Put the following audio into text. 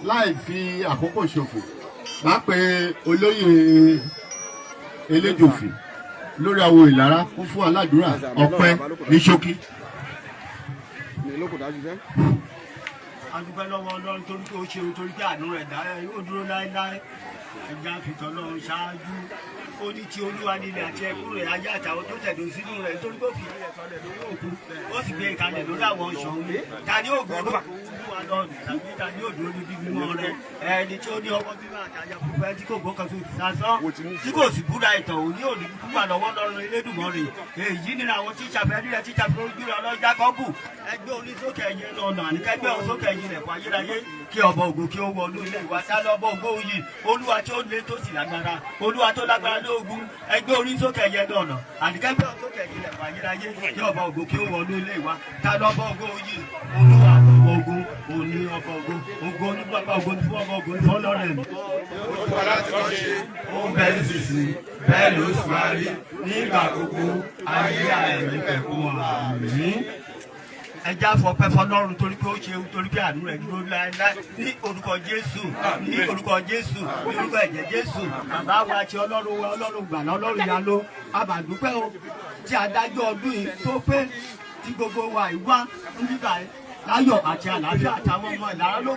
Láì fi àkókò ṣòfò, máa pe olóyè Eléjòfì lórí awo Ìlara kún fún aládùúrà ọpẹ́ ní ṣókí. Ní lóko dájú sẹ́. A dúpẹ́ lọ́wọ́ Ọlọ́run torí pé ó ṣeun, torí pé àánú rẹ̀ dá ó dúró láéláé. Ẹja fìtọ́ lọ́run ṣáájú. Ó ní tí Olúwa nílẹ̀ àti ẹ̀kún rẹ̀, ayé àtàwọn tó tẹ̀dó sínú rẹ̀, nítorí pé ó fi ilẹ̀ sọlẹ̀ lórí òkun, ó sì gbé kalẹ̀ lórí àwọn ọ̀ṣọ́ omi. Ta ni ó gbé Olúwa lọ́run, tàbí ta ni ó dúró níbi mímọ́ rẹ̀? Ẹni tí ó ní ọwọ́ mímọ́ àtàyà fúnfẹ́, tí kò gbọ́kàn sí sásán, tí kò sì búra ìtàn, òní òní kúgbà lọ́wọ́ Ọlọ́run Elédùmarè. Èyí nínú àwọn tí ìṣàfẹ́ rírẹ tí ìṣàfẹ́ ojú rẹ ọlọ́ Jákọ́bù. Ẹgbẹ́ orí sókè, ẹ̀yin lọ́nà, àníkẹ́gbẹ́ orí sókè, ẹ̀yin ilẹ̀kùn ayérayé, kí ọba ògo kí ó wọnú ilé ìwà. Tá lọ́bọ̀ ògo yìí? Olúwa tí ó le tó sì lágbára, Olúwa tó lágbára ní ogun. Ẹgbẹ́ orí sókè, ẹ̀yin lọ́nà, àníkẹ́gbẹ́ orí sókè, ẹ̀yin ilẹ̀kùn ayérayé, kí ọba ògo kí ó wọnú ilé ìwà. Tá lọ́bọ̀ ògo yìí? Olúwa ọba ogun, òní ọba ògo. Ògo ní bàbá, ògo ní fún ọba, ògo ní fún Ọlọ́run ẹ̀mí. Ó ń bẹ nísinsìnyí, bẹ́ẹ̀ ló sì máa rí nígbà gbogbo ayé àìnípẹ̀kun. Àmín. Ẹja fọpẹ́ fọ́lọ́run torí pé ó ṣe, torí pé àánú rẹ̀ dúró láéláé. Ní orúkọ Jésù, ní orúkọ Jésù, ní orúkọ ẹ̀jẹ̀ Jésù, bàbá wa àti Ọlọ́run wa, Ọlọ́run gbàlà, Ọlọ́run yalo, àbàdúpẹ́ o tí adájọ́ ọdún yìí tó pé tí gbogbo wa ìwá ń bíbà láyọ̀ àti àlàáfíà àtàwọn ọmọ Ìlara ló.